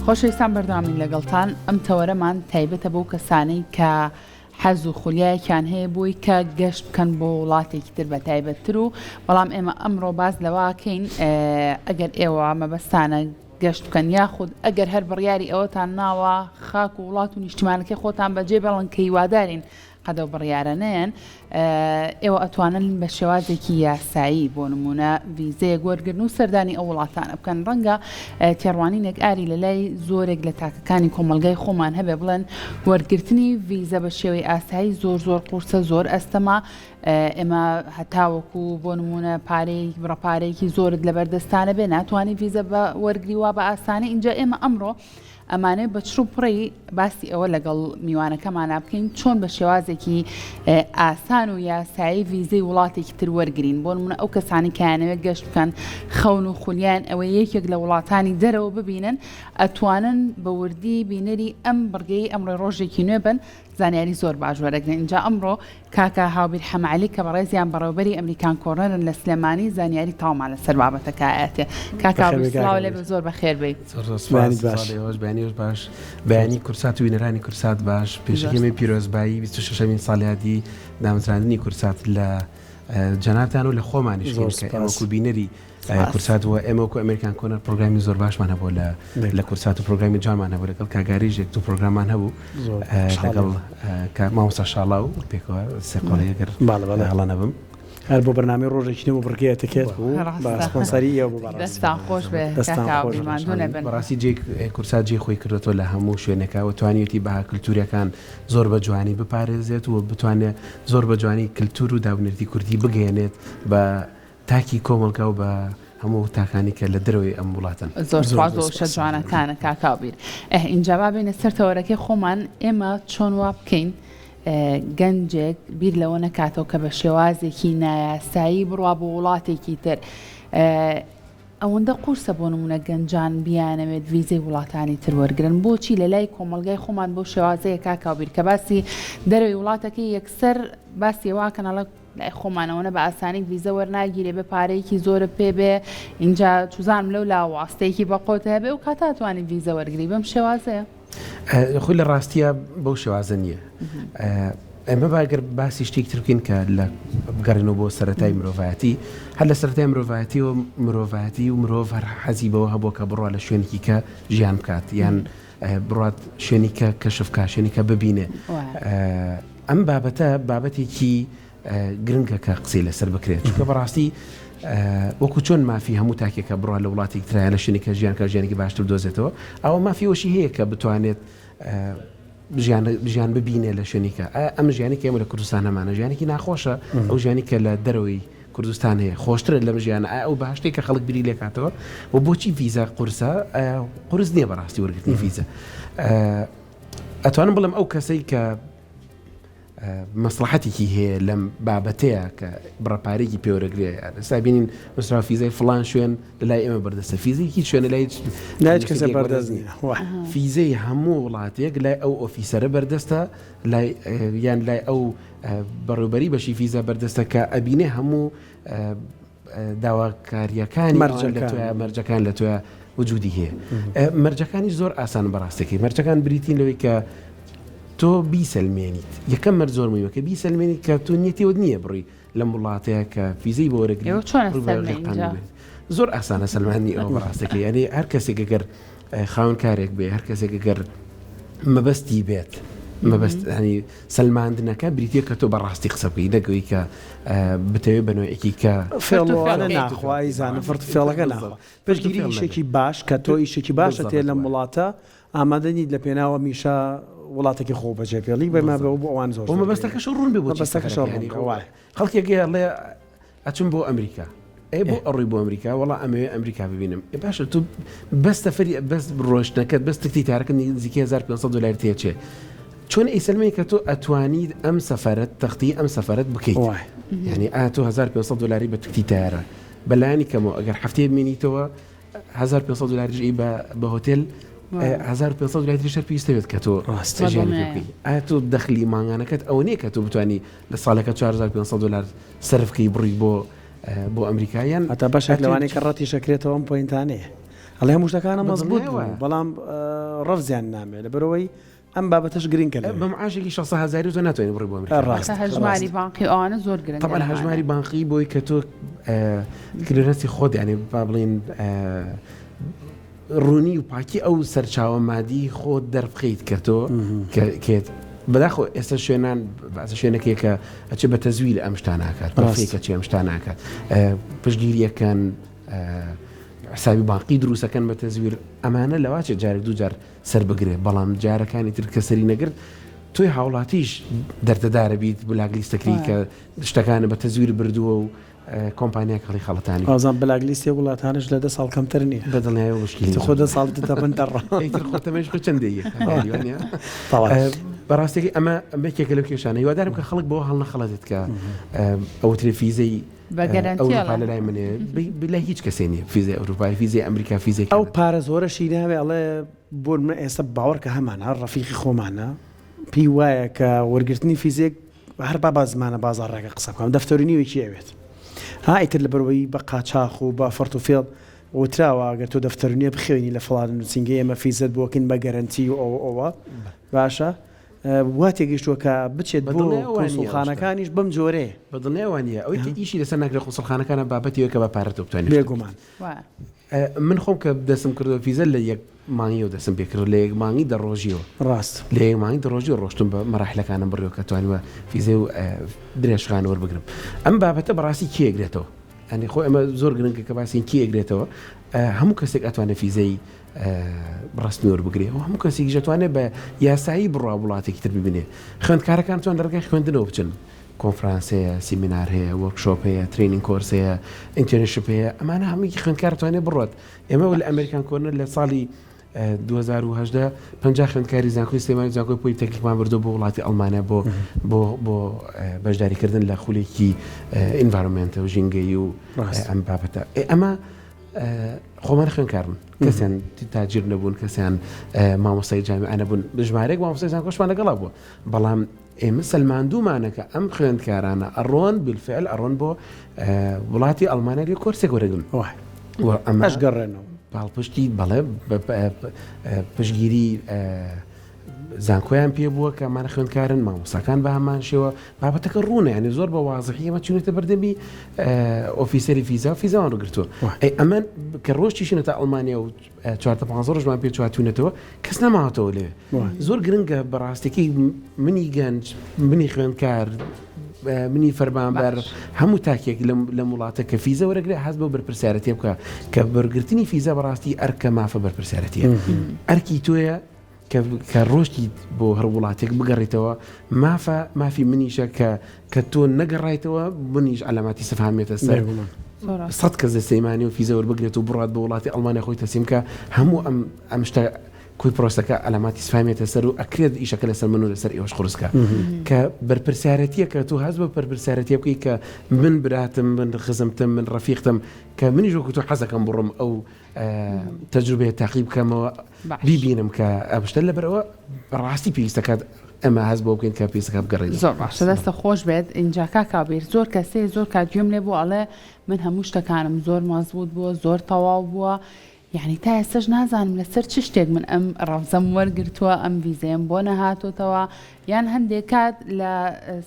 خۆشەویستان بەردەوامین لەگەڵتان ئەم تەوەرەمان تایبەتە بەو کەسانەی کە حەز و خولیایەکیان هەیە بۆی کە گەشت بکەن بۆ وڵاتێکی تر بە تایبەتتر و بەڵام ئێمە ئەمڕۆ باس لەوەکەین ئەگەر ئێوە مەبەستانە گەشت بکەن یاخود ئەگەر هەر بڕیاری ئەوەتان ناوە خاک و وڵات و نیشتیمانەکەی خۆتان بەجێ بێڵن کە هیوادارین قەدەو بڕیارە نەیەن ئێوە ئەتوانن بە شێوازێکی یاسایی بۆ نمونە ڤیزەیەک وەرگرن و سەردانی ئەو وڵاتانە بکەن ڕەنگە تێڕوانینێک ئاری لە لای زۆرێک لە تاکەکانی کۆمەڵگای خۆمان هەبێ بڵێن وەرگرتنی ڤیزە بە شێوەی ئاسایی زۆر زۆر قورسە زۆر ئەستەمە ئێمە هەتاوەکو بۆ نمونە پارەی بڕە پارەیەکی زۆرت لەبەردەستانە بێ ناتوانانی ڤیزە بە وەرگری وا بە ئاسانی اینجا ئێمە ئەمڕۆ ئەمانەوێت بە چڕ و پڕی باسی ئەوە لەگەڵ میوانەکەمانا بکەین چۆن بە شێوازێکی ئاسان و یاسایی ڤیزەی وڵاتێکی تر وەرگین بۆ نمونە ئەو کەسانی کایانەوێت گەشت بکەن خەون و خولیان ئەوەی یەکێک لە وڵاتانی دەرەوە ببینن ئەتوانن بە وردی بینەری ئەم بڕگەی ئەمڕۆی ڕۆژێکی نوێ بن زانیاری زۆر باش وەرەگرن ئینجا ئەمڕۆ کاکە هاوبیر حەمەعەلی کە بەڕێزیان بەڕێوبەری ئەمریکان کۆرنەرن لە سلێمانی زانیاری تەواومان لەسەر بابەتەکە ئەیاتێ کاکە هاوبیر سڵاو لێ بێ زۆر بەخێر بێی. زۆر زۆر سوپاس سڵاو لە ئێوەش بەیانی باش بەیانی کورسات و بینەرانی کورسات باش پێشەکی ئێمەی پیرۆزبایی 26مین ساڵیادی دامەزراندنی کورسات لە جەنابتان و لە خۆمانیش زۆر کە ئێمە سوپاس. وەکو بینەری کورسات و ئێمە وەکو ئەمریکان کۆنەر پرۆگرامی زۆر باشمان هەبوو لە لە کورسات و پرۆگرامی جوانمان هەبوو لەگەڵ کاگاریش یەک دوو پرۆگرامان هەبوو لەگەڵ مامۆستا شاڵاو پێکەوە سێقۆڵی ئەگەر هەڵە نەبم. هەر بۆ بەرنامەی ڕۆژێکی نوێ بۆ بڕگەی ئەتەکێت بوو بە سپۆنسەری ئێوە بوو بەڕاستی. دەستتان خۆش بێ دەستتان کاک خۆش هاوبیر بێ. ماندوو نەبن. بەڕاستی جێی کورسات جێی خۆی کردۆتەوە لە هەموو شوێنێکا و توانیویەتی بەها کلتوریەکان زۆر بە جوانی بپارێزێت و بتوانێت زۆر بە جوانی کلتور و دابونەریتی کوردی بگەیەنێت بە تاکی کۆمەڵگا و بە هەموو تاکانی کە لە دەرەوەی ئەم وڵاتەن. زۆر سوپاس بۆ وشە جوانەکانت کاک هاوبیر. ئه ئینجا با بێینە سەر تەوەرەکەی خۆمان ئێمە چۆن وا بکەین گەنجێک بیر لەوە نەکاتەوە کە بە شێوازێکی نایاسایی بڕوا بۆ وڵاتێکی تر ئەوەندە قورسە بۆ نمونە گەنجان بیانەوێت ڤیزەی وڵاتانی تر وەرگن بۆچی لە لای کۆمەڵگای خۆمان بۆ شێوازەیە کاک هاوبیر کە باسی دەرەوەی وڵاتەکەی یەکسەر باسی ئەوە ئەکەن ئەڵێ لای خۆمان ئەوەنە بە ئاسانی ڤیزە وەرناگیرێ بێ پارەیەکی زۆرت پێ بێ ئینجا چوزانم لەو لا واستەیەکی بە قۆت هەبێ و کاتا توانی ڤیزە وەرگری بەم شێوازەیە. خۆی لە ڕاستیە بەو شێوازە نییە. ئێمە با گەر باسی شتێک تر بکەین کە لە بگەڕێنەوە بۆ سەرەتای مرۆڤایەتی هەر لە سەرەتای مرۆڤایەتیەوە مرۆڤایەتی و مرۆڤ هەر حەزی بەوە هەبووە کە بڕوا لە شوێنێکی کە ژیان بکات یان بڕات شوێنی کە کەشف کا شوێنی کە ببینێ ئەم بابەتە بابەتێکی گرنگە کە قسەی لەسەر بکرێت چونکە بەڕاستی وەکو چۆن مافی هەموو تاکێکە بڕوا لە وڵاتێک ترایە لە شوێنی کە ژیان کە ژیانێکی باشتر دۆزێتەوە ئەوە مافی ئەوشی هەیە کە بتوانێت ژیان ژیان ببینێ لە شوێنیکە ئەم ژیانی کە ئێمە لە کوردستان هەمانە ژیانێکی ناخۆشە ئەو ژیانی کە لە دەرەوەی کوردستان هەیە خۆشترە لەم ژیانە ئایا ئەو بەهەشتەی کە خەڵک بیری لێکاتەوە و بۆچی ڤیزا قورسە قورس نییە بەڕاستی وەرگرتنی ڤیزا ئەتوانم بڵێم ئەو کەسەی کە مەسڵەحەتێکی هەیە لەم بابەتەیە کە بڕە پارێکی پێوەرەگرێ ئێستا بینین نووسرا فیزای فڵان شوێن لە لای ئێمە بەردەستە فیزەی هیچ شوێنە لای هیچ کەسێ بەردەست نییە فیزەی هەموو وڵاتێک لای ئەو officer ە بەردەستە لای یان لای ئەو بەڕێوبەری بەشی فیزا بەردەستە کە ئەبینێ هەموو داواکاریەکانی مەرجەکان مەرجەکان لە تۆیا وجودی هەیە مەرجەکانی زۆر ئاسان بەڕاستەکەی مەرجەکان بریتین لەوەی کە تۆ بیسەلمێنیت یەکەم مەرج زۆر مهمە کە بیسەلمێنیت کە تۆ نیەتیوت نییە بڕی لەم وڵاتەیە کە فیزەی بۆ وەرەگری زۆر ئاسانە سەلماندنی ئەوە بەڕاستەکەی یعنی هەر کەسێک گەر خاوەن کارێک بێ هەر کەسێک گەر مەبەستی بێت مەبەست ینی سەلماندنەکە بریتە کە تۆ بەڕاستی قسە بکەی نەگەوی کە بتەوێت بە نوعێکی کە فێڵۆوانە ناخوای زانە فرت فێڵەکە ناخوا پشتگیری ئیشێکی باش کە تۆ ئیشێکی باشە تێ لەم وڵاتە ئامادە نیت لە پێناو ئەمیشە وڵاتێکی خۆ بەجێ پێڵی بەما بەوە بۆ ئەوان زۆر بۆ مەبەستەکەش ڕوون بێ بۆ مەبەستەکەش ڕوون بێ وایە. خەڵکێک هەیە ئەڵێ ئەچم بۆ ئەمریکا ئێ بۆ ئەڕۆی بۆ ئەمریکا وەڵا ئەمەوێ ئەمریکا ببینم ئێ باشە تۆ بەس سەفەری بەس ڕۆشتنەکەت بەس تکتی تارەکە نزیکەی 1500 دلار تێچێ چۆن ئەیسەلمێنی کە تۆ ئەتوانیت ئەم سەفەرەت تەختی ئەم سەفەرەت بکەیت وایە. یعنی ئا تۆ 1500 دلاری بە تکتی تارە بەلایەنی کەمەوە ئەگەر هەفتەیە بمێنیتەوە 1500 دلاریش ئی بە بە هۆتێل 1500 دلاری تریش هەر پێویستە بێت کە تۆ ڕاستە. ژیانی پێ بکەی ئایا تۆ دەخلی مانگانەکەت ئەوە نییە کە تۆ بتانی لە ساڵێکە 4500 دلار سەرف کەی بڕی بۆ بۆ ئەمریکا یان هەتا بەشێک لەوانەی کە ڕەتیش ئەکرێتەوە ئەم point انەیە. ئەڵێ هەموو شتەکانە مەزبوط بوو بەڵام ڕەفزیان نامێ لەبەرەوەی ئەم بابەتەش گرنگە لەوێ. بە معاشێکی 600 هەزاری تۆ ناتوانانی بڕی بۆ ئەمریکا. ڕاستە هەژماری بانقی ئەوانە زۆر گرنگە. طبعا هەژماری بانقی بۆی کە تۆ clearance ی خۆت یانی با بڵێین ڕوونی و پاکی ئەو سەرچاوە مادی خۆت دەربخەیت کە تۆ کێت بەداخۆ ئێستا شوێنان باسە شوێنەکەی کە ئەچێ بە تەزویر ئەم شتانە ئەکات بە fake ئەچێ ئەم شتانە ئەکات پشتگیریەکەن حسابی بانقی دروستەکەن بە تەزویر ئەمانە لەواچێ جارێک دوو جار سەر بگرێ بەڵام جارەکانی تر کە سەری نەگرت تۆی هاوڵاتیش دەردەدارە بیت black list ەکەی کە شتەکانە بە تەزویر بردووە و کۆمپانیاک هەڵی خەڵەتانی. وابزانم black list ی وڵاتانش لە دە ساڵ کەمتر نییە. بە دڵنیایەوە مشکیلەی زۆر. خۆ دە ساڵ دەبن دەڕ. ئیتر خۆ تەمەنیش خۆی چەند دەیە. تەواو. بەڕاستیەکەی ئەمە یەکێکە لەو کێشانە هیوادارم کە خەڵک بەوە هەڵنەخەڵەتێت کە ئەوترێ فیزەی ئەوروپا لەلای منێ لای هیچ کەسێ نییە فیزەی ئەوروپای فیزەی ئەمریکا فیزەی ئەو پارە زۆرەشی ناوێ ئەڵێ بۆ نمونە ئێستا باوەڕکە هەمانە هەر ڕەفیقی خۆمانە پێی وایە کە وەرگرتنی فیزێک هەر با با زمانە بازاڕیەکە قسە بکەم دەفتەر و نیوێکی ئەوێت ها ئیتر لەبەرئەوەی بە قاچاخ و بە فەرت و فێڵ وتراوە گەر تۆ دەفتەر و نیە بخوێنی لە فڵان نوسینگەی ئێمە فیزەت بۆ کەین بە گەرەنتی و ئەوە ئەوە باشە وا تێگەیشتووە کە بچێت بۆ کونسوڵخانەکانیش بەم جۆرەیە. بە دڵنیای وا نییە ئەوەی کە ئیشی لەسەر ناکرێت قونسوڵخانەکانە بابەتی ئەوەیە کە بە پارە تۆ بتوانی شتێک بێگومان. من خۆم کە دەستم کردووە فیزە لە یەک مانگیەوە دەستم پێ کرد لە یەک مانگی دە ڕۆژیەوە ڕاست لە یەک مانگی دە ڕۆژی ڕۆشتم بە مەراحلەکانم بڕیەوە کە توانیوە فیزەی و درێژخان وەربگرم ئەم بابەتە بەڕاستی کێ ئەگرێتەوە ئەنی خۆ ئەمە زۆر گرنگە کە باسین کێ ئەگرێتەوە هەموو کەسێک ئەتوانێت فیزەی ڕەسمی وەربگرێ و هەموو کەسێکیش ئەتوانێت بە یاسایی بڕوا وڵاتێکی تر ببینێ خوێندکارەکان توان لە ڕێگای خوێندنەوە بچن کۆنفرانس هەیە، سیمینار هەیە، workshop هەیە، training course هەیە، internship هەیە، ئەمانە هەمووی خوێندکار توانێت بڕات. ئێمە لە American Corner لە ساڵی 2018 50 خوێندکاری زانکۆی سلێمانی زانکۆی پۆلیتەکنیکمان بردووە بۆ وڵاتی ئەڵمانیا بۆ بۆ بۆ بەشداریکردن لە خولێکی environment و ژینگەیی و ئەم بابەتە. ئەمە خۆمان خوێندکارن کەسیان تاجیر نەبوون کەسیان مامۆستای جامیعە نەبوون ژمارەیەک مامۆستای زانکۆشمان لەگەڵا بووە بەڵام ئێمە سەلماندوومانە کە ئەم خوێندکارانە ئەڕۆن بالفعل ئەڕۆن بۆ وڵاتی ئەڵمانیا لێ کۆرسێک وەرەگرن و ئەمەش گەڕێنەوە پاڵپشتی بەڵێ پشتگیری زانکۆیان پێ بووە کە ئەمانە خوێندکارن مامۆستاکان بە هەمان شێوە بابەتەکە ڕوونە یعنی زۆر بە وازحی ئێمە چوونەتە بەردەمی officer ی فیزا و فیزاوان ڕگرتووە ئەی ئەمە کە ڕۆشتیشنەتە ئەڵمانیا و چوارتە پانزە ڕۆژمان پێ چواتونەتەوە کەس نەماوەتەوە لێ زۆر گرنگە بەڕاستەکەی منی گەنج منی خوێندکار منی فەرمانبەر هەموو تاکێک لەم وڵاتە کە فیزە وەرەگرێ هەست بەو بەرپرسیارەتیە بکە کە بەرگرتنی فیزە بەڕاستی ئەرکە مافە بەرپرسیارەتیە ئەرکی تۆیە کە ڕۆشتیت بۆ هەر وڵاتێک بگەڕیتەوە مافە مافی منیشە کە کە تۆ نەگەڕایتەوە منیش عەلاماتی سفهامیەتە سەر سەد کەس لە سلێمانی و فیزە وەربگرێت و بڕات بۆ وڵاتی ئەڵمانیا خۆی تەسلیم کە هەموو ئەم ئەم شتە کۆی پرۆسەکە عەلاماتی سفامیەتە سەر و ئەکرێت ئیشەکە لەسەر من و لەسەر ئێوەش قورسکە کە بەرپرسیارەتیە کە تۆ هەست بە بەرپرسیارەتیە بکەی کە من براتم من خزمتم من ڕەفیقتم کە منیش وەکو تۆ حەزەکەم بڕۆم ئەو تەجروبەیە تاقی بکەمەوە بیبینم کە ئەم شتە لەبەرئەوە بەڕاستی پێویستە کات ئەمە هەست بۆ بکەین کە پێویستە کات بگەڕێینەوە. زۆر باشە دەستت خۆش بێت ئینجا کاک کاوبیر زۆر کەسێ زۆر کات گوێم لێ بوو ئەڵێ من هەموو شتەکانم زۆر مەزبوت بووە زۆر تەواو بووە یعنی تا ئێستاش نازانم لەسەر چ شتێک من ئەم ڕەفزەم وەرگرتووە ئەم ڤیزەیەم بۆ نەهاتۆتەوە یان هەندێک کات لە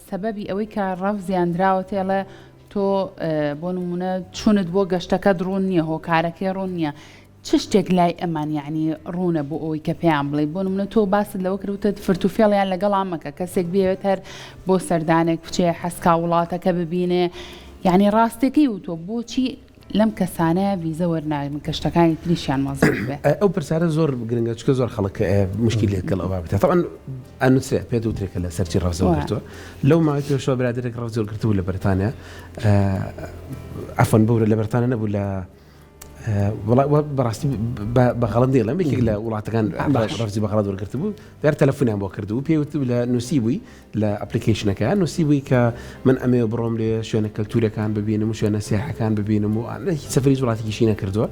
سەبەبی ئەوەی کە ڕەفزیان دراوەتێ ئەڵێ تۆ بۆ نمونە چونت بۆ گەشتەکەت ڕوون نییە هۆکارەکەی ڕوون نییە چ شتێک لای ئەمان یعنی ڕوونە بۆ ئەوەی کە پێیان بڵێ بۆ نمونە تۆ باست لەوە کرد وتت فرت و فێڵیان لەگەڵا مەکە کەسێک بێت هەر بۆ سەردانێک بچێ حەسکا وڵاتەکە ببینێ یعنی ڕاستەکەی وتۆ بۆچی لەم کەسانە ڤیزە وەرناگرن کە شتەکانی تریشیان مەزبوت بێ؟ ئەو پرسیارە زۆر گرنگە چونکە زۆر خەڵک مشکیلەی لەگەڵ ئەو بابەتە تەبعەن ئەنووسرێ پێت وترێ کە لەسەر چی ڕەفز وەرگرتووە لەو ماوەی پێشەوە برادەرێک ڕەفز وەرگرتبوو لە بەریتانیا عەفوەن ببورە لە بەریتانیا نەبوو لە وڵا بەڕاستی بە غەڵەت نەیڵێم یەکێک لە وڵاتەکان ڕەفزی بە غەڵەت وەرگرتبوو دیار تەلەفۆنیان بۆ کردبوو پێی وتبوو لە نووسیبووی لە application ەکە نووسیبووی کە من ئەمەوێ بڕۆم لێ شوێنە کەلتوورەکان ببینم و شوێنە سیاحەکان ببینم و هیچ سەفەری هیچ وڵاتێکیشی نەکردووە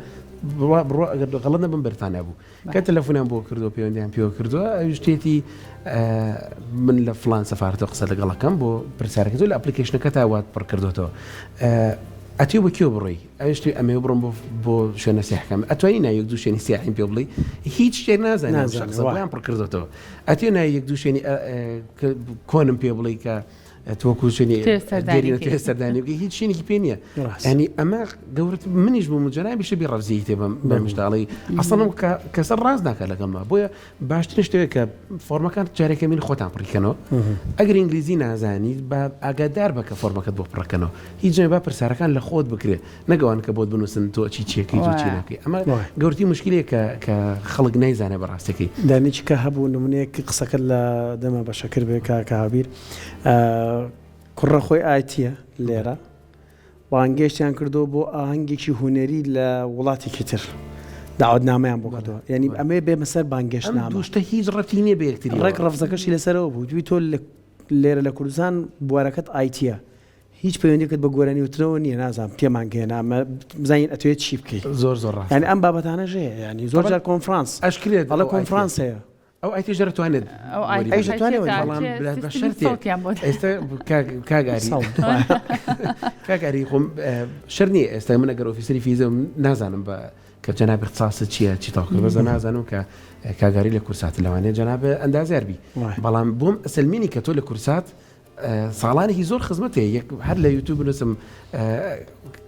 بڕوا بڕوا ئەگەر غەڵەت نەبم بەریتانیا بوو کە تەلەفۆنیان بۆ کردووە پەیوەندیان پێوە کردووە ئەویش وتێتی من لە فڵان سەفارەتەوە قسە لەگەڵەکەم بۆ پرسیارەکە تۆ لە application ەکە تا وات پڕ کردوێتەوە. ئەتوێ بۆ کوێ بڕۆی؟ ئەوێش توی ئەمەوێ بڕۆم بۆ بۆ شوێنە سیاحەکان. ئەتوانی ناوی یەک دوو شوێنی سیاحیم پێ بڵێی؟ هیچ شتێک نازانێ ئەم نازانێ، شەخسە وایە. بۆیان پڕ کردۆتەوە. ئەتوێ ناوی یەک دوو شوێنی ئە ئە کە کۆنم پێ بڵێی کە تۆ وەکوو شوێنی تێ سەردانی دێرینە کەی. تێ سەردانی بکەی هیچ شوێنێکی پێ نییە. ڕاست. یانی ئەمە گەورەت منیش بووم و جەنابیشت بێ ڕەفزیی تێ بەم بەم شتە ئەڵێی ئەسڵەن ئەم کە کەسە ڕاست ناکا لەگەڵما. بۆیە باشترین شتەوەیە کە فۆرمەکان جارێکە مین خۆتان پڕیکەنەوە ئەگەر ئینگلیزی نازانیت با ئاگادار بە کە فۆرمەکەت بۆ پڕەکەنەوە هیچ نەبێ با پرسیارەکان لە خۆت بکرێ نەگەوان کە بۆت بنووسن تۆ چی چیەکەیت و چی ناکەی ئەمە گەورتی مشکلەیە کە کە خەڵک نایزانێ بە ڕاستەکەی. دانێکی کە هەبوو نمونەیەک قسەکەت لە دەمە بە شەکر بێ کاکە هاوبیر کوڕە خۆی ئایتیە لێرە بانگێشتیان کردووە بۆ ئاهەنگێکی هونەری لە وڵاتێکی تر داوەتنامەیان بۆ کردووە یعنی ئەمەیە بێمە سەر ئەم بانگێشتنامە دوو شتە هیچ ڕەبتی نییە بە یەکتریەوە. ڕێک ڕەفزەکەشی لەسەرەوە بوو دوی تۆ لە لێرە لە کوردستان بوارەکەت ئایتیە هیچ پەیوەندیەکت بە گۆرانی وتنەوە نییە نازانم تێمان گەیەنە ئەمە بزانین ئەتەوێت چی بکەی زۆر زۆر ڕاستە. یعنی ئەم بابەتانەش هەیە یعنی زۆر طبعا جار کۆنفرانس ئەشکرێت ئەڵێ ئەو ئایتیە کۆنفرانس هەیە ئەو ئایتیش دەتوانێت ئەو وەری ئەیش بگرێت. دەتوانێت وەری بەڵام بگرێت. بە سیستمی شەرتێک سەوتیان بۆ ئێستا کاک کاک ئاری سەڵ کاک ئاری خۆم شەر نییە ئێستا من ئەگەر ئۆفیسەری فیزەم نازانم بە کە جەنابی اختصاصت چییە چی تاو کرد بەس نازانم کە کاگاری لە کورسات لەوانەیە جەناب ئەندازیار بی وای. بەڵام بۆم ئەسەلمینی کە تۆ لە کورسات ساڵانێکی زۆر خزمەت هەیە یەک هەر لە یوتیوب بنووسم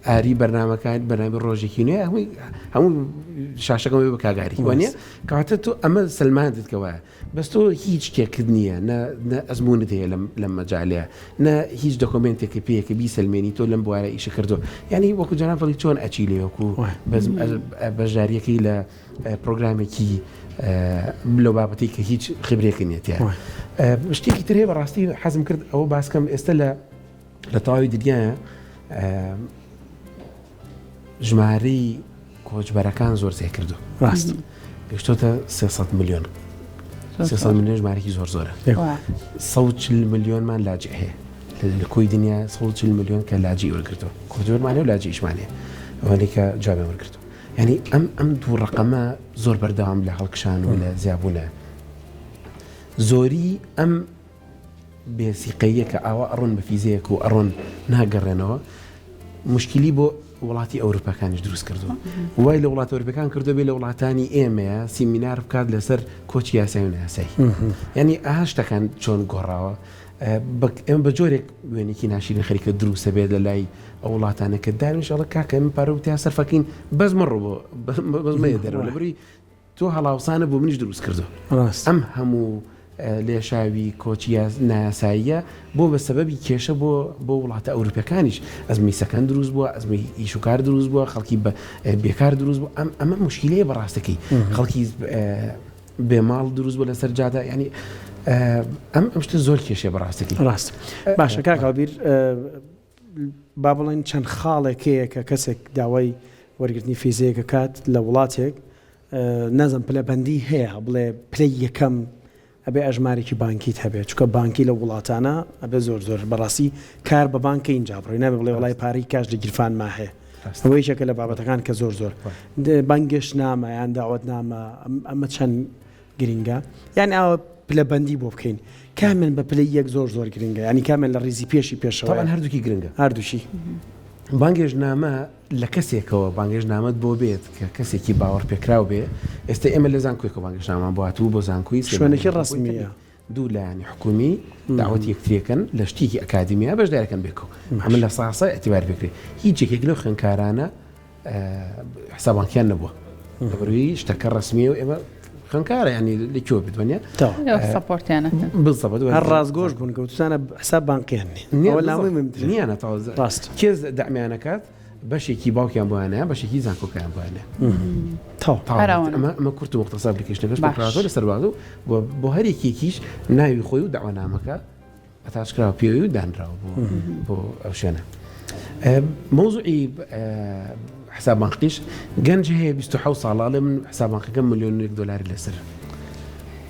ئاری بەرنامەکان بەرنامی ڕۆژێکی نوێ هەمووی هەموو شاشەکەم بە کاگاری وانە کەواتە تۆ ئەمە سلماندت کە وایە بەس تۆ هیچ شتێکت نییە نە نە ئەزمونت هەیە لەم لەم مەجالەیە نە هیچ دۆکۆمێنتێکی پێیە کە بیسەلمێنی تۆ لەم بوارە ئیشە کردو یعنی وەکو جەناب دەڵی چۆن ئەچی لێ وەکو بەس بەشداریەکەی لە پرۆگرامێکی لەو بابەتی کە هیچ خبرێکی نیە تیا شتێکی تر هەیە بەڕاستی حەزم کرد ئەوە باسکەم ئێستا لە لە تەواوی دنیاە ژمارەی کۆچبەرەکان زۆر زیاد کردو ڕاست گەشتۆتە 300 میلیۆن 300 میلیۆن ژمارێکی زۆر زۆرە 140 میلیۆنمان لاجئ هەیە لە کۆی دنیا 140 میلیۆن کە لاجی وەرگرتووە کۆچبەرمان هەیە و لاجئیشمان هەیە ئەوانەی کە جوابیان وەرگرتووە یانی ئەم ئەم دوو ڕەقەمە زۆر بەردەوام لە هەڵکشان و لە زیابوونە زۆری ئەم بێسیقەیە کە ئاوا ئەڕۆن بە فیزەیەک و ئەڕۆن ناگەڕێنەوە مشکلی بۆ وڵاتی ئەوروپەکانیش دروست کردووە وای لە وڵات ئەوروپەکان کردو بێ لە وڵاتانی ئێمەیە سیمینار بکات لەسەر کۆچی یاسای و ناسایی ینی ئاشتەکان چۆن گۆڕاوە ئێمە بە جۆرێک وێنێکی ناشیرین خەریکە دروستە بێت لە لای ئەو وڵاتانە کە داویش ئەڵێ کاکە ئێمە پارە و تیا سەرفەکەین بەس مەڕۆ بۆ بەس مەیە دەرەوە لەبری تۆ هەڵاوسانە بۆ منیش دروست کردو ڕاست ئەم هەموو لێشاوی کۆچی نایاساییە بۆ بە سەبەبی کێشە بۆ بۆ وڵاتە ئەوروپەکانیش ئەزمی سەکەن دروست بووە ئەزمی ئیشوکار دروست بووە خەڵکی بە بێکار دروست بوو ئەم ئەمە مشکلەیە بەڕاستەکەی خەڵکی بێ ماڵ دروست بوو لەسەر جادە یانی ئەم ئەم شتە زۆر کێشەیە بەڕاستەکەی. ڕاست باشە کاک هاوبیر با بڵێن چەند خاڵێک هەیە کە کەسێک داوای وەرگرتنی فیزەیەک ئەکات لە وڵاتێک نازم پلەبەندی هەیە بڵێ پلەی یەکەم ئەبێ ئەژمارێکی بانکیت هەبێت چونکە بانکی لە وڵاتانە ئەبێ زۆر زۆر بەڕاستی کار بە بانکە اینجا بڕۆی نابێ بڵێ وڵای پارەی کاش لە گیرفانما هەیە ئەوە یەکێکە لە بابەتەکان کە زۆر زۆر بانگێشتنامە یان داوەتنامە ئەمە چەند گرنگە یان ئاوە پلەبەندی بۆ بکەین کامیان بە پلەی یەک زۆر زۆر گرنگە ینی کامیان لە ڕیزی پێشی پێشەوە طبعا هەردووکی گرنگە هەردووشی بانگێشتنامە لە کەسێکەوە بانگێشتنامەت بۆ بێت کە کەسێکی باوەڕپێکراو بێ ئێستا ئێمە لە زانکۆیەکەوە بانگێشتنامەمان بۆ هاتبوو بۆ زانکۆی شوێنێکی ڕەسمییە دوو لایەنی حکومی داوەتی یەکتریەکەن لە شتێکی ئەکادیمیا بەشدارەکەن بێکەوە ئەمە لە ساسە اعتبار بکرێت هیچ یەکێک لەو خوێندکارانە حساب بانکیان نەبووە لەبەروی شتەکە ڕسمیە و ئێمە خوێندکارە ینی لە کوێ بدوانە سەپۆرتیانە بالضبط هەر ڕاستگۆش بوون گەوتوتانە حساب بانقیان نییە نییانە ڕاست کێ دەعمیانەکات بەشێکی باوکیان بۆیانە بەشێکی زانکۆکەیان بۆیانە ئەمە کورت و مختصر اپلیکیشنەکەش پراتۆ لە سەرباز و بۆ هەر یەکێکیش ناوی خۆی و داوانامەکە attach کراوە پێوی و دانراوە بۆ بۆ ئەو شوێنە مەوزوعی حساب بانقیش گەنج هەیە 26 ساڵە ئەڵێ من حساب بانقەکەم ملیۆن یەک دۆلاری لەسەر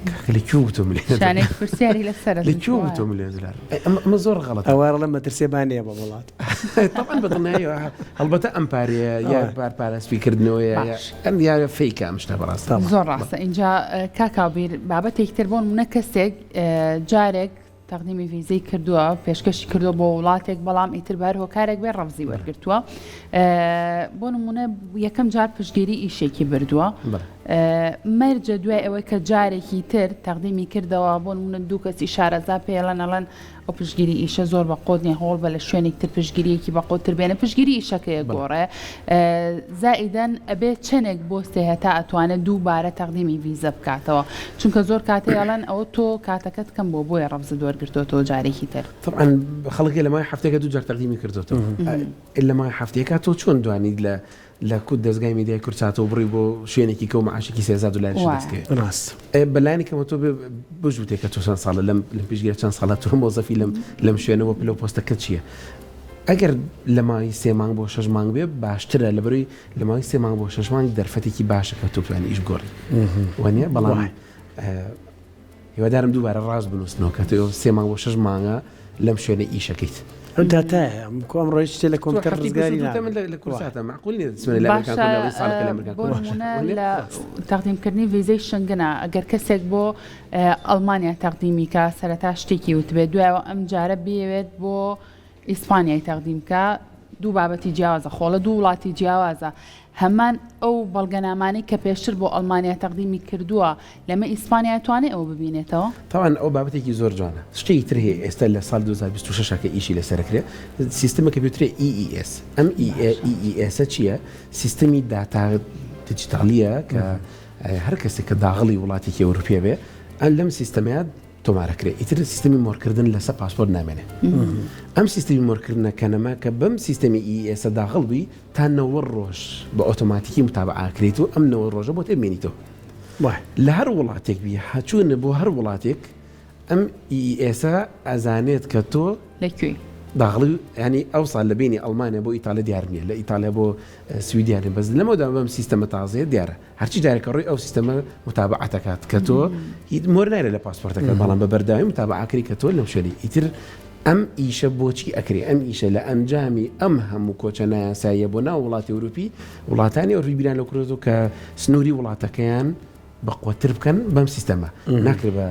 کاکە لە کوێ بوو تۆ ملیۆن شانێک پرسیاری لەسەرە لە کوێ بوو تۆ ملیۆن دۆلار ئەمە ئەمە زۆر غەڵەتە ئەوە ڕڵە مەترسیە با نییە بە وڵات طبعا بەدڵنیاییەوە هەڵبەتە ئەم پارەیە یا پار پارە سپیکردنەوەیە یا باش. ئەم یا فەیکە ئەم شتە بەڕاست زۆر ڕاستە ئینجا کاکاوبیر بابەتێکی تر بۆ نمونە کەسێک جارێک تەقدیمی ڤیزەی کردووە پێشکەشی کردووە بۆ وڵاتێک بەڵام ئیتر بە هەر هۆکارێک بێ ڕەفزی وەرگرتووە بۆ نمونە یەکەم جار پشتگیری ئیشێکی بردووە مەرجە دوای ئەوەی کە جارێکی تر تەقدیمی کردەوە بۆ نمونە دوو کەسی شارەزا پێڵەن ئەڵەن ئەو پشتگیری ئیشە زۆر بە قۆت نیە هەوڵ بە لە شوێنێک تر پشتگیریەکی بە قۆتر بێنە پشتگیری ئیشەکەیە گۆڕێ زائیدەن ئەبێ چەنێک بۆستێ هەتا ئەتوانێت دووبارە تەقدیمی ڤیزە بکاتەوە چونکە زۆر کاتێ ئەڵێن ئەوە تۆ کاتەکەت کەم بووە بۆیە ڕەفزت وەرگرتۆتەوە جارێکی تر. تەبعەن خەڵکی لە ماوەی هەفتەیەکا دوو جار تەقدیمی کردۆتەوە لە ماوەی هەفتەیەکا تۆ چۆن دوانیت لە لە کورد دەزگای میدیای کوردساتەوە بڕی بۆ شوێنێکی کە و معاشێکی سێزا دۆلاریشت دەست کەوێت. ڕاست. ئێ بە لایەنی کەمەوە تۆ بێ بژوتێ کە تۆ چەند ساڵە لەم لەم پیشگیرە چەند ساڵە تۆ مۆزەفی لەم لەم شوێنەوە پلە و پۆستەکەت چییە؟ ئەگەر لە ماوەی سێ مانگ بۆ شەش مانگ بێ باشترە لەبەرەوەی لە ماوەی سێ مانگ بۆ شەش مانگ دەرفەتێکی باشە کە تۆ بتوانی ئیش بگۆڕی وانە بەڵام هیوادارم دووبارە ڕاست بنووسنەوە کە تۆ سێ مانگ بۆ شەش مانگە لەم شوێنە ئیشەکەیت. ئەو داتایە کۆ ئەمڕۆ هیچ شتێ لە کۆمپیوتەر ڕزگاری نابێت. من لە کوردساتە مەعقول نییە دەچمە لە ئەمریکا باشە ساڵێکە لە ئەمریکا بۆ نموونە لە تەقدیمکردنی ڤیزەی شنگنە ئەگەر کەسێک بۆ ئەڵمانیا تەقدیمی کا سەرەتا شتێکی وتبێت دوایەوە ئەم جارە بیەوێت بۆ ئیسپانیای تەقدیم کا دوو بابەتی جیاوازە خۆڵە دوو وڵاتی جیاوازە هەمان ئەو بەڵگەنامانەی کە پێشتر بۆ ئەڵمانیا تەقدیمی کردووە لەمە ئیسپانیا ئەتوانێ ئەوە ببینێتەوە؟ تەبعەن ئەوە بابەتێکی زۆر جوانە. شتێکی تر هەیە ئێستا لە ساڵی 2026 کە ئیشی لەسەر ئەکرێ سیستمێکە پێوترێ EES ئەم EES ە چییە؟ سیستمی داتا دیجیتاڵییە کە هەر کەسێک کە داغڵی وڵاتێکی ئەوروپیە بێ لەم سیستەمەیە تۆمارەکرێ ئیتر سیستمی مۆرکردن لەسەر پاسپۆرت نامێنێ ئەم سیستمی مۆرکردنە کەنەما کە بەم سیستەمی EES ە داغڵ بووی تا 90 ڕۆژ بە ئۆتۆماتیکی متابعاکرێیت و ئەم 90 ڕۆژە بۆت ئەمێنیتەوە لە هەر وڵاتێک بی هەچوونە بۆ هەر وڵاتێک ئەم EES ە ئەزانێت کە تۆ لە کوێی؟ داغڵی ینی ئەو ساڵ لە بینی ئەڵمانیا بۆ ئیتالیا دیار نییە لە ئیتالیا بۆ سویدیان بەس لەمەدا بەم سیستەمە تازەیە دیارە هەرچی جارێکە ڕووی ئەو سیستەمە متابعەت ئەکات کە تۆ هیچ مۆر نایرێ لە پاسپۆرتەکە بەڵام بە بەردەوامی متابعە ئەکری کە تۆ لەم شوێنی ئیتر ئەم ئیشە بۆچی ئەکرێ ئەم ئیشە لە ئەنجامی ئەم هەموو کۆچە نایاساییە بۆ ناو وڵاتی ئەوروپی وڵاتانی ئەوروپی بیران لەو کردۆتەوە کە سنووری وڵاتەکەیان بەقوەتر بکەن بەم سیستەمە ناکرێت بە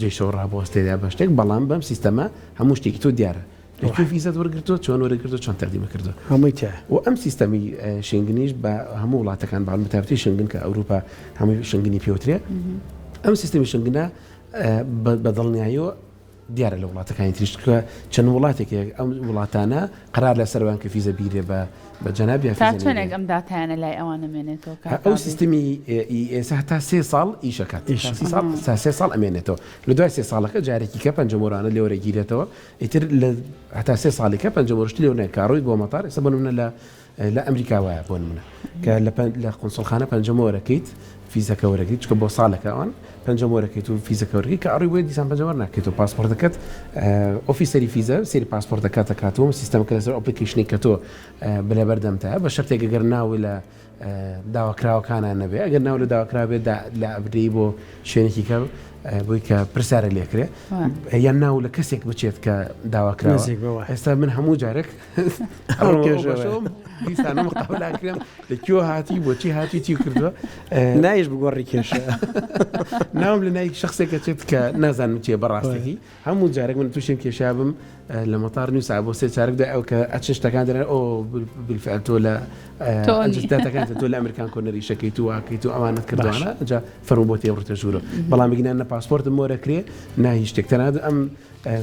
جێشەوە ڕابوەستێت یا بە شتێک بەڵام بەم سیستەمە هەموو شتێکی تۆ دیارە لە کوێ ڤیزەت وەرگرتووە چۆن وەرگرتووە چۆن تەقدیمە کردووە هەمووی تیایە. و ئەم سیستەمی شنگنیش بە هەموو وڵاتەکان بە تایبەتی شنگن کە ئەوروپا هەمووی شنگنی پێوترێ ئەم سیستەمی شنگنە بە دڵنیاییەوە دیارە لە وڵاتەکانی تریش کە چەند وڵاتێک ئەم وڵاتانە قرار لەسەر وان کە فیزە بیرێ بە بە جەنابیان تا فیزە چەندێک نەیرێ. ئەم داتایانە لای ئەوان ئەمێنێتەوە کاک ئەو کاڤی؟ سیستمی ئێستا هەتا سێ ساڵ ئیشەکات ئیش. تا ساڵ تا سێ ساڵ ئەمێنێتەوە لە دوای سێ ساڵەکە جارێکی کە پەنجەمۆرانە لێوەرەگیرێتەوە ئیتر لە هەتا سێ ساڵی کە پەنجەمۆرشتی لێوە نایە کە ڕۆیت بۆ مەتار ئێستا بۆ نمونە لە لە ئەمریکا وایە بۆ نمونە کە لە لە قونسڵخانە پەنجەمۆرەکەیت فیزەکە وەرەگریت چونکە بۆ ساڵێکە ئەوان پەنجەمۆرەکەیت و فیزەکە وەرگری کە ئەڕۆی بۆیە دیسان پەنجەمۆر ناکەیتەوە پاسپۆرتەکەت officer ی فیزە سەیری پاسپۆرتەکە دەکاتەوە سیستەمەکە لەسەر application ی کە تۆ لەبەردەمتایە بە شەرتێک ئەگەر ناو لە داواکراوەکانا نەبێ ئەگەر ناو لە داواکرا بێت لە ئەبرێی بۆ شوێنێکی کە بۆی کە پرسیارە لێکرێ یان ناو لە کەسێک بچێت کە داواکراوە ئێستا من هەموو جارێک دیسانەوەلاکرێم لە کوێ هاتی بۆچی هاتی چی کردووە نایش بگۆڕی کێشە ناوم لە نایک شخصێکە چێت کە نازانم چیە بەڕاستەکەی هەموو جارێک من تووشم کێشا بم لە مەتار نیو ساعت بۆ سێ چارەک دوای ئەو کە ئەچن شتەکان دەرێن ئۆ بالفعل تۆ لە داتەکان تۆ لە ئەمریکان کۆنەری شەکەیت و واکەیت و ئەوانت کردوانە جا فەرموو بۆ تێبڕتە ژوورە بەڵام بگینا نە پاسپۆرتم مۆرەکرێ نا هیچ شتێک تەنانەت ئەم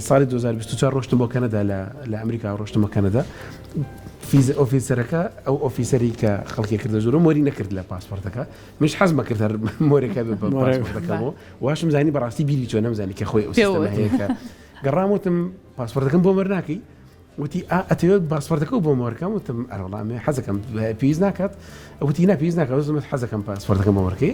ساڵی 2024 ڕۆشتم بۆ کەنەدا لە لە ئەمریکا ڕۆشتمە کەنەدا فیزە officer ەکە ئەو officer ی کە خەڵکی کردە ژوورە مۆری نەکرد لە پاسپۆرتەکە منیش حەزمە کرد هەر مۆرەکە بێ بە پاسپۆرتەکەمەوە واشم زانی بەڕاستی بیری چۆ نەمزانی کە خۆی ئەو سیستەمە هەیە کە گەڕام وتم پاسپۆرتەکەم بۆ مەر ناکەی وتی ئا ئەتەوێت پاسپۆرتەکە بۆ مۆرکەم وتم ئەرەوەڵا ئەمێ حەزەکەم پێویست ناکات وتی نا پێویست ناکات وتم حەزەکەم پاسپۆرتەکەم بۆ مۆرکەی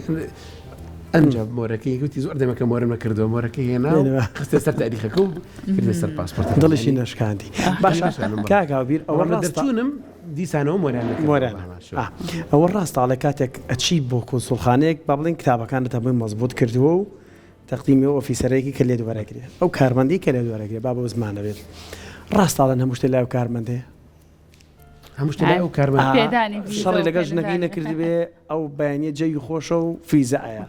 ئەنجا مۆرەکەی وتی زۆر دەمەکە مۆرم نەکردەوە مۆرەکەی هێنا خستە سەر تاریخەکە و کردە سەر پاسپۆرتەکە دڵیشی نەشکاندی باشە کاک هاوبیر ئەوە ڕاستە دەرچوونم دیسانەوە مۆریان نەکردەوە مۆریان ئەوە ڕاستە ئەڵێ کاتێک ئەچی بۆ کونسوڵخانەیەک با بڵێین کتابەکانت هەمووی مەزبوت کردووە و تەقدیمی ئەو officer ەیەکی کە لێت وەرەگرێ ئەو کارمەندەی کە لێت وەرەگرێ با بەو زمانە بێت ڕاستە ئەڵێن هەموو شتێ لای ئەو کارمەندەیە هەموو شتێ لای ئەو کارمەندە پێدانی شەڕی لەگەڵ ژنەکەی نەکردبێ ئەو بەیانیە جەوی خۆشە و فیزە ئەیا.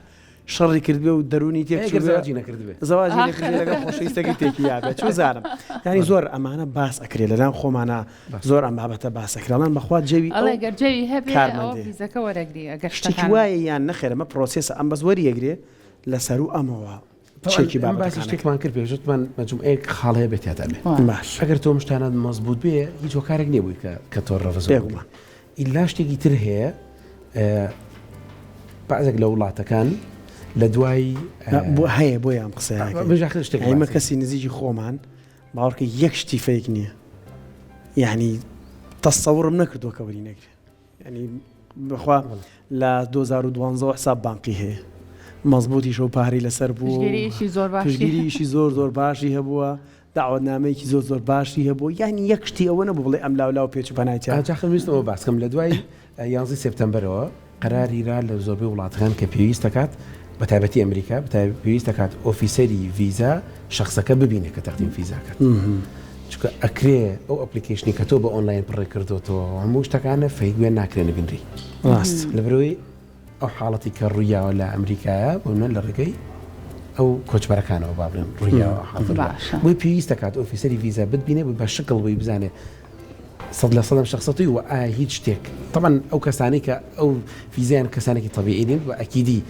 شەڕی کردبێ و دەروونی تێک ئەگەر چووبێ زەواجی نەکردبێ. زەواجی نەکردبێ لەگەڵ خۆشەویستەکەی تێکی یابێ چوزانم یانی زۆر ئەمانە باس ئەکرێ لەناو خۆمانا زۆر ئەم بابەتە باس ئەکرێ ئەڵێن بەخوا جەوی ئەڵێ ئەو گەر جەوی هەبێ ئەوە کارمەندەیە ڤیزەکە وەرەگری ئەگەر شتێکی شتەکان وایە یان نەخێر ئەمە پرۆسێسە ئەم بەس وەریەگرێ لە سەروو ئەمەوە طبعا چێکی ئێمە باسی بابەتەکان ئەکرێ شتێکمان کرد پێش وتمان مەجموعەیەک خاڵ هەیە بێ تیادا بێ باش ئەگەر تۆ ئەم شتانەت مەزبوط بێ هیچ هۆکارێک نییە بۆی کە کە تۆ ڕەفز بکرێ بێگومان ئیلا شتێکی تر هەیە بەعزێک لە وڵاتەکان لە دوای بۆ هەیە بۆیە ئەم قسەیە شتێک ئێمە کەسی نزیکی خۆمان باوەڕکە یەک شتی fake نییە یعنی تەسەوڕم نەکردووە کە وەری نەگرێ ینی بخوا لە 2012 حساب بانقی هەیە مەزبوتیشە و پارەی لەسەر بوو پشگیریشی زۆر زۆر باشی هەبووە دەعوەتنامەیەکی زۆر زۆر باشی هەبوو یانی یەک شتی ئەوە نەبوو بڵێ ئەم لاو لاو پێچ و پەنای تیا. جا خەم ویستم ئەوە باس کەم لە دوای یانزەی سێپتەمبەرەوە قەراری را لە زۆربەی وڵاتەکان کە پێویست دەکات بە تایبەتی ئەمریکا پێویست دەکات officer ی ڤیزا شخصەکە ببینێ کە تەقدیم فیزا کات چونکە ئەکرێ ئەو application ی کە تۆ بە ئۆنلاین پڕێ کردۆتەوە هەموو شتەکانە fake بێن ناکرێ نبینری ڕاست لەبەرەوەی ئەو حاڵەتی کە ڕوویاوە لە ئەمریکایە بۆ نمونە لە ڕێگەی ئەو کۆچبەرەکانەوە با بڵێن ڕوویاوە حاڵەت ڕوویا. باشە. بۆی پێویست دەکات officer ی ڤیزا بتبینێ بە شکڵ بۆی بزانێ سەد لە سەدەم شخصەتی و ئایا هیچ شتێک تەبعەن ئەو کەسانەی کە ئەو ڤیزایان کەسانێکی تەبیعی نین و ئەکیدی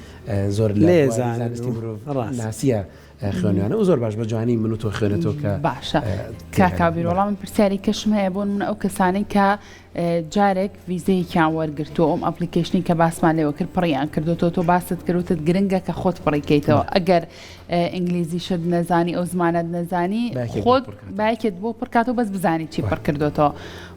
زۆر لە بواری لێزانن زانستی و مرۆڤ ڕاست. ناسیە خوێنویانە و زۆر باش بە جوانی من و تۆ خوێنێتەوە کە باشە کاک کاوبیر وەڵام من پرسیاری کەشم هەیە بۆ نمونە ئەو کەسانەی کە جارێک ڤیزەیەکیان وەرگرتووە ئەوم application ی کە باسمان لێوە کرد پڕیان کردوتەوە تۆ باست کرد وتت گرنگە کە خۆت پڕی کەیتەوە ئەگەر ئینگلیزیشت نەزانی ئەو زمانەت نەزانی خۆت باکێت بۆ پڕکاتەوە بەس بزانی چی پڕ کردوتەوە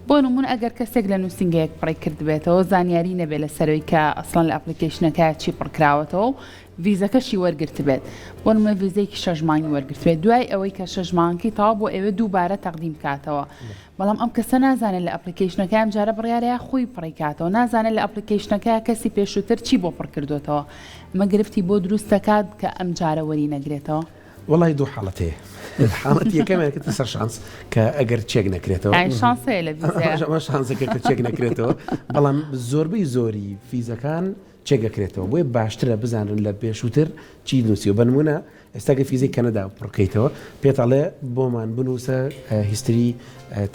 بۆ نمونە ئەگەر کەسێک لە نووسینگەیەک پڕی کردبێتەوە زانیاری نەبێت لە سەرەوەی کە ئەسڵەن لە application ەکە چی پڕکراوەتەوە و ڤیزەکەشی وەرگرتبێت بۆ نمونە ڤیزەیەکی شەش مانگی وەرگرتبێت دوای ئەوەی کە شەش مانگی تەواو بۆ ئەوێ دووبارە تەقدیم کاتەوە بەڵام ئەم کەسە نازانێت لە application ەکە ئەم جارە بڕیارە یا خۆی پڕی کاتەوە نازانێت لە application ەکە کەسی پێشووتر چی بۆ پڕ کردوێتەوە ئەمە گرفتی بۆ دروست دەکات کە ئەم جارە وەری نەگرێتەوە. وەڵای دوو حاڵەت هەیە حاڵەتی یەکەمیان کردە سەر شانس کە ئەگەر چێک نەکرێتەوە ئای شانس هەیە لە ڤیزەیە ئەمە شانسەکە کە چێک نەکرێتەوە بەڵام زۆربەی زۆری فیزەکان چێک ئەکرێتەوە بۆیە باشترە بزانن لە پێشووتر چی نووسیوە بە نموونە ئێستا گەر فیزەی کەنەدا پڕکەیتەوە پێت ئەڵێ بۆمان بنووسە history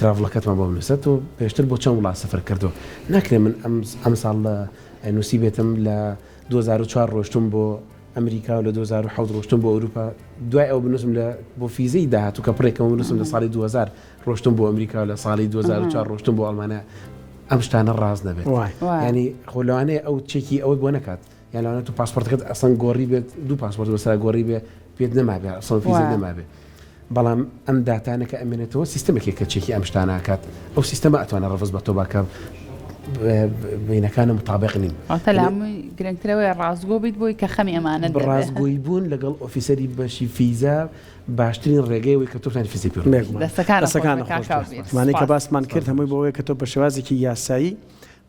travel ەکەتمان بۆ بنووسە تۆ پێشتر بۆ چەند وڵات سەفەر کردووە ناکرێ من ئەم ئەمساڵ لە نووسی بێتم لە 2004 ڕۆشتم بۆ ئەمریکا و لە 2007 ڕۆشتم بۆ ئەوروپا دوای ئەو بنووسم لە بۆ فیزەی داهاتوو کە پڕێکەوە بنووسم لە ساڵی 2000 ڕۆشتم بۆ ئەمریکا و لە ساڵی 2004 ڕۆشتم بۆ ئەڵمانیا ئەم شتانە ڕاست نەبێت ینی خۆ لەوانەیە ئەو چێکی ئەوەی بۆ نەکات یان لەوانەیە تۆ پاسپۆرتەکەت ئەسڵەن گۆڕی بێت دوو پاسپۆرت بەسەرا گۆڕی بێ پێت نەمابێ ئەسڵەن فیزەت نەمابێ بەڵام ئەم داتانە کە ئەمێنێتەوە سیستەمێکێک کە چێکی ئەم شتانە ئەکات ئەو سیستەمە ئەتوانێت ڕەفز بە تۆ با کە بینەکانە مطابق نین واتە لە هەمووی گرنگترەوەی ڕاستگۆ بیت بۆی کە خەمی ئەمانەت دەبێ. ڕاستگۆی بوون لەگەڵ officer ی بەشی فیزا باشترین ڕێگەیە وەی کە تۆ بتوانی فیزەی پێ ڕوو بێگومان دەستەکانت خۆش دەستەکانت بێ کاک خۆش بێت کاوبیر ئەمانەی کە سوپاس. باسمان کرد هەمووی بۆ ئەوەیە کە تۆ بە شێوازێکی یاسایی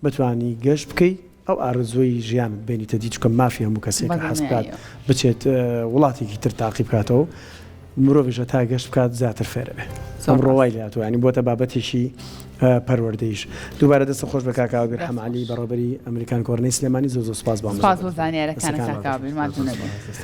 بتوانی گەشت بکەی ئەو ئارەزووەی ژیانت بێنیتە دی چونکە مافی هەموو کەسێکە حەز بکات بەدڵنیاییەوە. بچێت وڵاتێکی تر تاقی بکاتەوە مرۆڤیش هەتا گەشت بکات زیاتر فێرەبێ زۆر ئەمڕۆ ڕاست. وای لێهاتووە یانی بۆتە بابەتێکی پەروەردەیش دووبارە دەستت خۆش بێ کاک ئاوابیر دەست حەمە عەلی خۆش. بەڕێوەبەری ئەمریکان کۆرنەی سلێمانی زۆر زۆر سوپاس بۆ ئەم سوپاس بۆ مزاکەرەتان. زانیارەکانت دەستەکانت کاک خۆش ئاوابیر بێت. ماندوو نەبی.